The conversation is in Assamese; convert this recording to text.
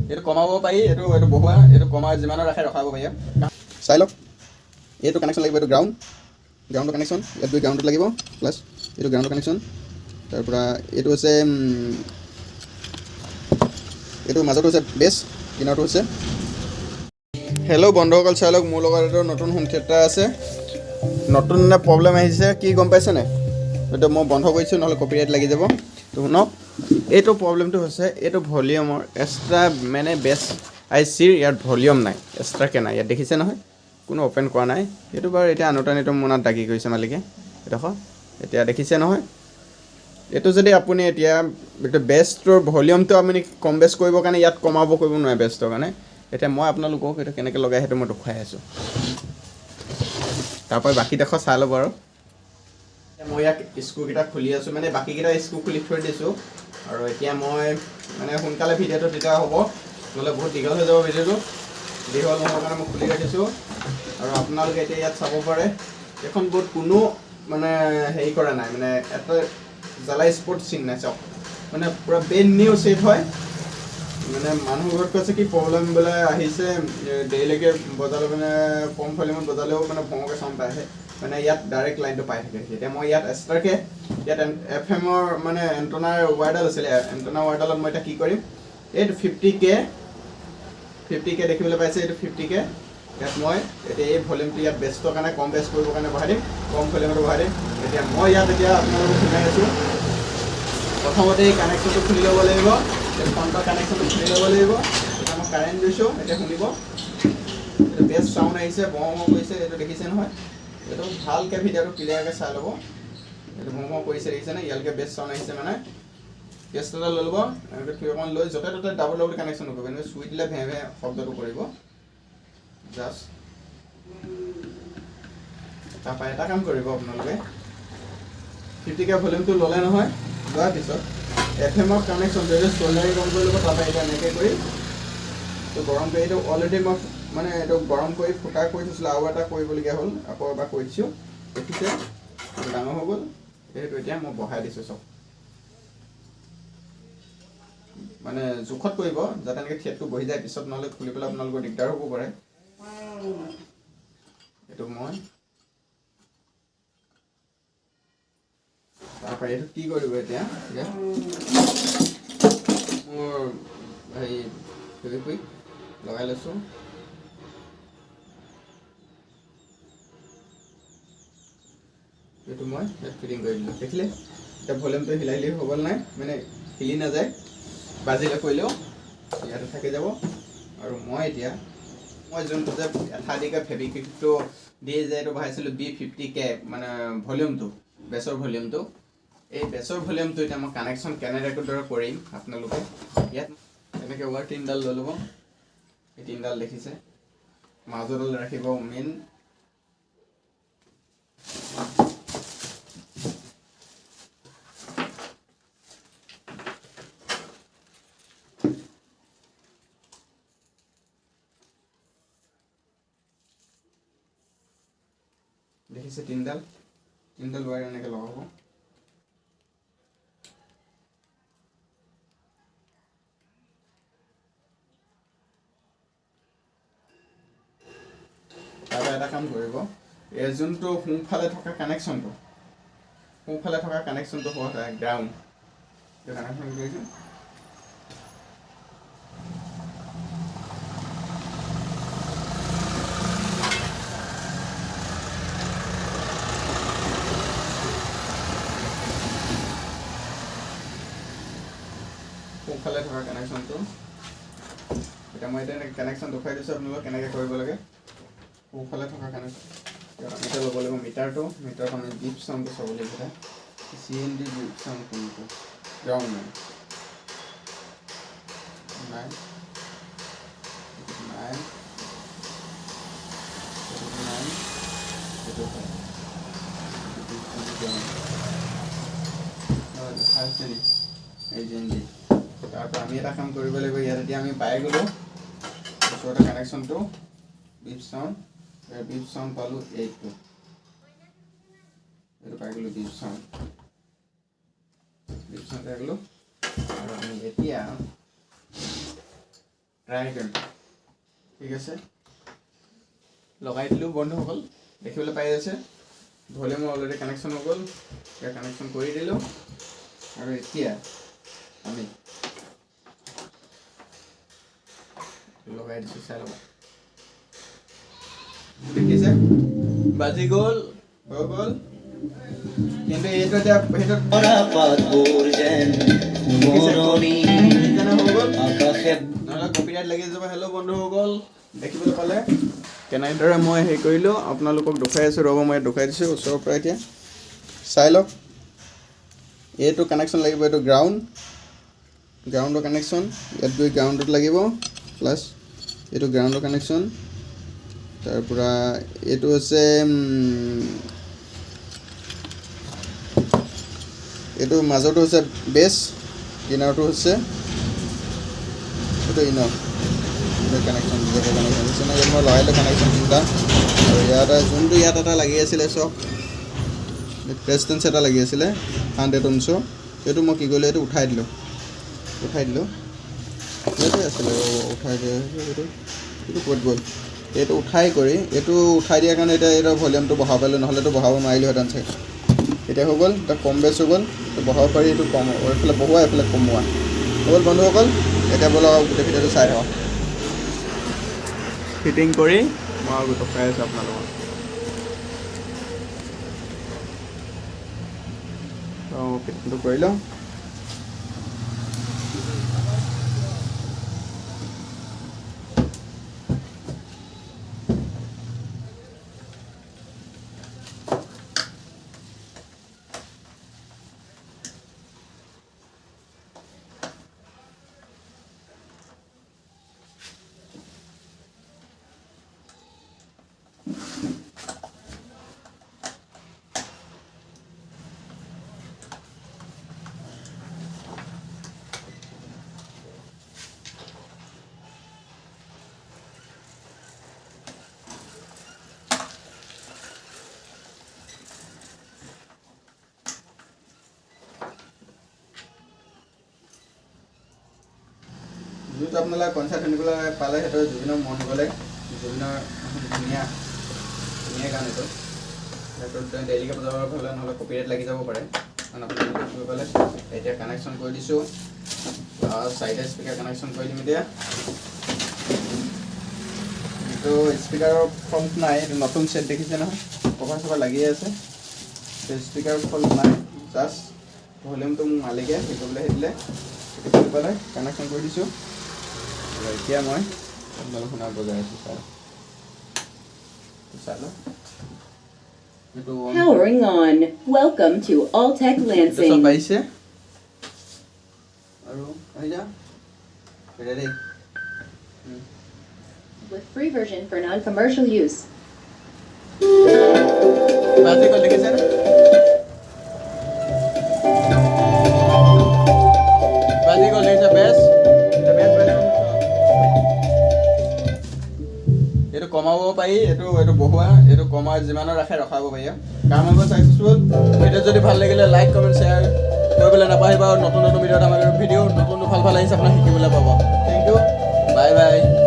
এইটো কমাব পাৰি, এইটো বঢ়োৱা, এইটো কমাই যিমানৰ ৰাখে ৰখাব পাৰি। চাই লওক, এইটো কানেকশ্যন লাগিব, এইটো গ্ৰাউণ্ডৰ কানেকশ্যন, ইয়াত দুই গ্ৰাউণ্ডত লাগিব, প্লাছ এইটো গ্ৰাউণ্ডৰ কানেকশ্যন। তাৰপৰা এইটো হৈছে, এইটো মাজতো হৈছে বেছ, কিনাৰটো হৈছে। হেল্ল' বন্ধুসকল, চাই লওক মোৰ লগত এইটো নতুন হোম থিয়েটাৰ আছে। নতুন এটা প্ৰব্লেম আহিছে, কি গম পাইছে নাই? এইটো মই বন্ধ কৰিছোঁ, নহ'লে কপিৰাইট লাগি যাব। তো শুনক, এইটো প্ৰব্লেমটো হৈছে এইটো ভলিউমৰ এক্সট্ৰা, মানে বেছ আই চিৰ ইয়াত ভলিউম নাই, এক্সট্ৰাকৈ নাই। ইয়াত দেখিছে নহয়, কোনো অ'পেন কৰা নাই। এইটো বাৰু এতিয়া আনোতে আনোতে মোৰ নাত দাগি কৰিছে মালিকে। এইডোখৰ এতিয়া দেখিছে নহয়। এইটো যদি আপুনি এতিয়া এইটো বেছটোৰ ভলিউমটো আপুনি কম বেছ কৰিবৰ কাৰণে ইয়াত কমাব কৰিব নোৱাৰে বেছটোৰ কাৰণে। এতিয়া মই আপোনালোকক এইটো কেনেকৈ লগাই সেইটো মই দেখুৱাই আছোঁ, তাৰপৰা বাকীডোখৰ চাই ল'ব। আৰু মই ইয়াক স্ক্ৰুকেইটা খুলি আছোঁ, মানে বাকীকেইটা স্ক্ৰু খুলি থৈ দিছোঁ। আৰু এতিয়া মই মানে সোনকালে ভিডিঅ'টো তেতিয়া হ'ব, নহ'লে বহুত দীঘল হৈ যাব ভিডিঅ'টো। দীঘল নহ'বৰ কাৰণে মই খুলি ৰাখিছোঁ। আৰু আপোনালোকে এতিয়া ইয়াত চাব পাৰে, এইখন ব'ৰ্ড কোনো মানে হেৰি কৰা নাই, মানে এটা জ্বালাই স্পট চিন নাই। চাওক, মানে পূৰা ব্ৰেণ্ড নিউ ছেট হয়। মানে মানুহ ঘৰত কৈছে কি প্ৰব্লেম বোলে আহিছে, দেৰিলৈকে বজালে মানে কম ভলিউমত বজালেও মানে ভঙকে চাউণ্ড পাই আহে, মানে ইয়াত ডাইৰেক্ট লাইনটো পাই থাকে। এতিয়া মই ইয়াত এক্সট্ৰাকৈ ইয়াত এফ এমৰ মানে এণ্টনাৰ ৱাৰডাল আছিলে, এণ্টনাৰ ৱাৰডালত মই এতিয়া কি কৰিম, এইটো 50K দেখিবলৈ পাইছে, এইটো 50K। ইয়াত মই এতিয়া এই ভলিউমটো ইয়াত বেষ্টৰ কাৰণে কম বেষ্ট কৰিবৰ কাৰণে বঢ়াই দিম, কম ভলিউমটো বঢ়াই দিম। এতিয়া মই ইয়াত এতিয়া আপোনালোকক শুনাই আছোঁ। প্ৰথমতে এই কানেকশ্যনটো খুলি ল'ব লাগিব, এই ফ্ৰণ্টৰ কানেকশ্যনটো খুলি ল'ব লাগিব। এতিয়া মই কাৰেণ্ট দিছোঁ, এতিয়া শুনিব, এইটো বেষ্ট চাউণ্ড আহিছে, বওঁ বওঁ কৰিছে, এইটো দেখিছে নহয়। এইটো ভালকৈ ভিডিঅ'টো ক্লিয়াৰকৈ চাই ল'ব। এইটো বওঁ বওঁ কৰিছে, দেখিছেনে? ইয়ালৈকে বেষ্ট চাউণ্ড আহিছে। মানে কেছ এটা লৈ ল'ব, এনেকৈ থুই অকণমান লৈ য'তে ত'তে ডাবল ডাবল কানেকশ্যন নকৰিব, এনেকৈ চুই দিলে ভে ভে শব্দটো কৰিব জাষ্ট। তাৰপৰা এটা কাম কৰিব আপোনালোকে, 50K ভলিউমটো ল'লে নহয়, লোৱাৰ পিছত এফ এমৰ কানেকশ্যনটো এইটো চ'ল্ডাৰিং গৰম কৰি ল'ব। তাৰপৰা এইটো এনেকৈ কৰি এইটো গৰম কৰি, এইটো অলৰেডি মই মানে এইটো গৰম কৰি ফুটা কৰি থৈছিলোঁ, আৰু এটা কৰিবলগীয়া হ'ল, আকৌ এবাৰ কৰি দিছোঁ। দেখিছে ডাঙৰ হৈ গ'ল। সেইটো এতিয়া মই বহাই দিছোঁ চব, মানে জোখত কৰিব যাতে এনেকৈ থিয়েটটো বহি যায়, পিছত নহ'লে খুলি পেলাই আপোনালোকৰ দিগদাৰ হ'ব পাৰে। এইটো মই তাৰপৰা এইটো কি কৰিব এতিয়া, মোৰ হেৰি ফেভিকুইক লগাই লৈছোঁ। এইটো মই ইয়াত ফিটিং কৰি দিলোঁ, দেখিলে এতিয়া ভলিউমটো হিলাই হিলি হৈ গ'ল নাই, মানে হিলি নাযায়, বাজিলে কৰিলেও ইয়াতে থাকি যাব। আৰু মই এতিয়া মই যোনটো যে এঠা দিকে ফেভিকুইকটো দি যে এইটো বহাইছিলোঁ B50K, মানে ভলিউমটো, বেছৰ ভলিউমটো, এই বেছৰ ভলিউমটো এতিয়া মই কানেকশ্যন কেনেদৰে কৰিম আপোনালোকে ইয়াত এনেকৈ ৱাৰ তিনিডাল লৈ ল'ব। এই তিনিডাল দেখিছে, মাজৰডাল ৰাখিব মেইন। দেখিছে তিনিডাল, তিনিডাল ৱায়াৰ এনেকৈ লগাব। তাৰপৰা এটা কাম কৰিব, এই যোনটো সোঁফালে থকা কানেকশ্যনটো, সোঁফালে থকা কানেকশ্যনটো হ'ব গ্ৰাউণ্ড, এইটো কানেকশ্যন কৰিছোঁ। সোঁফালে থকা কানেকশ্যনটো এতিয়া মই এতিয়া কানেকশ্যন দেখুৱাই দিছোঁ আপোনালোকক কেনেকৈ কৰিব লাগে। সোঁফালে থকা কানেকশ্যন আমি এতিয়া ল'ব লাগিব মিটাৰটো, মিটাৰত আমি ডিপ চাউণ্ডটো চাব লাগিব। এতিয়া CND deep sound কোনটো, গ্ৰাউণ্ড নাই, নাই, নাই, নাই, সেইটো হয় দেখাইছে নি এই জি এন ডি। তাৰপৰা আমি এটা কাম কৰিব লাগিব, ইয়াত এতিয়া আমি পাই গ'লোঁ ওচৰতে কানেকশ্যনটো, বিপ চাউণ্ড, বিপ চাউণ্ড পালোঁ এইটো, এইটো পাই গ'লোঁ বিপ চাউণ্ড, বিপ চাউণ্ড পাই গ'লোঁ। আৰু আমি এতিয়া ট্ৰাই কৰিম। ঠিক আছে, লগাই দিলোঁ বন্ধুসকল, দেখিবলৈ পাই আছে ভলিউমৰ অলৰেডি কানেকশ্যন হৈ গ'ল। এতিয়া কানেকশ্যন কৰি দিলোঁ আৰু এতিয়া আমি লগাই দিছোঁ, চাই ল'ব। দেখিছে বাজি গ'ল, হৈ গ'ল। কিন্তু এইটো এতিয়া সেইটো হৈ গ'ল, নহ'লে কপিৰাইট লাগি যাব। হেল্ল' বন্ধুসকল, দেখিবলৈ পালে কেনেদৰে মই হেৰি কৰিলোঁ, আপোনালোকক দেখুৱাই আছোঁ। ৰ'ব, মই দেখুৱাই দিছোঁ ওচৰৰ পৰা। এতিয়া চাই লওক, এইটো কানেকশ্যন লাগিব, এইটো গ্ৰাউণ্ডৰ কানেকশ্যন ইয়াত গৈ গ্ৰাউণ্ডত লাগিব, প্লাছ এইটো গ্ৰাউণ্ডৰ কানেকশ্যন। তাৰপৰা এইটো হৈছে এইটো মাজৰটো হৈছে বেছ, ইনাৰটো হৈছে এইটো ইনাৰ কানেকশ্যন, কানেকশ্যন হৈছে। ইয়াত মই লগাই দিলোঁ কানেকশ্যন তিনিটা। আৰু ইয়াত যোনটো ইয়াত এটা লাগি আছিলে, চব ৰেজিষ্টেঞ্চ এটা লাগি আছিলে 100 ওমছৰ, সেইটো মই কি কৰিলোঁ, এইটো উঠাই দিলোঁ, ইয়াতে আছিলে, উঠাই দিয়া। এইটো ক'ত গ'ল? এইটো উঠাই কৰি, এইটো উঠাই দিয়াৰ কাৰণে এতিয়া এইটো ভলিউমটো বঢ়াব পাৰিলোঁ, নহ'লেতো বঢ়াব নোৱাৰিলোহেঁতেন চাগে। এতিয়া হৈ গ'ল, এতিয়া কম বেছ হৈ গ'ল, বঢ়াব পাৰি। এইটো কম, এইফালে বঢ়োৱা, এইফালে কমোৱা হৈ গ'ল বন্ধুসকল। এতিয়া বোলো গোটেই ভিডিঅ'টো চাই থাকক। ফিটিং কৰি মই দেখুৱাই আছোঁ আপোনালোকক। ফিটিংটো কৰি লওঁ। যোনটো আপোনালোকে কনচাৰ্ট শুনিবলৈ পালে, সেইটো জুবিনৰ মন গ'লে, জুবিনৰ ধুনীয়া ধুনীয়া গান এইটো। সেইটো ডেইলিকৈ বজাব পালে, নহ'লে কপিৰাইট লাগি যাব পাৰে। কাৰণ আপোনালোকে দেখিব পালে। এতিয়া কানেকশ্যন কৰি দিছোঁ, চাৰিটা স্পীকাৰ কানেকশ্যন কৰি দিম এতিয়া। এইটো স্পীকাৰৰ ফল্ট নাই, এইটো নতুন ছেট দেখিছে নহয়, কভাৰ চভাৰ লাগিয়ে আছে। স্পীকাৰৰ ফল্ট নাই, জাষ্ট ভলিউমটো মোক মালিকে সেই কৰিবলৈ সেই দিলে, সেইটো কৰি পেলাই কানেকশ্যন কৰি দিছোঁ। আৰু এতিয়া মই আপোনালোক শুনা বজাই আছোঁ, চাই চাই লওক। এইটো Powering on. Welcome to Altec এইটো চব Lansing. বাজিছে আৰু আহি যা ready. With free version for non-commercial use. বাজি গ'ল, দেখিছেনে? বাজি গ'ল, দেখিছে? বেছ, বেছ বাজিছে। এইটো কমাব পাৰি, এইটো বঢ়োৱা, এইটো কমাই যিমানৰ ৰাখে ৰখাব পাৰি। আৰু কাম হ'ব ছাকচেছফুল। ভিডিঅ' যদি ভাল লাগিলে লাইক, কমেণ্ট, শ্বেয়াৰ কৰিবলৈ নাপাহৰিব। আৰু নতুন নতুন ভিডিঅ'ত আমাৰ ভিডিঅ' নতুন নতুন ভাল ভাল আহিছে, আপোনাক শিকিবলৈ পাব। Thank you, bye bye.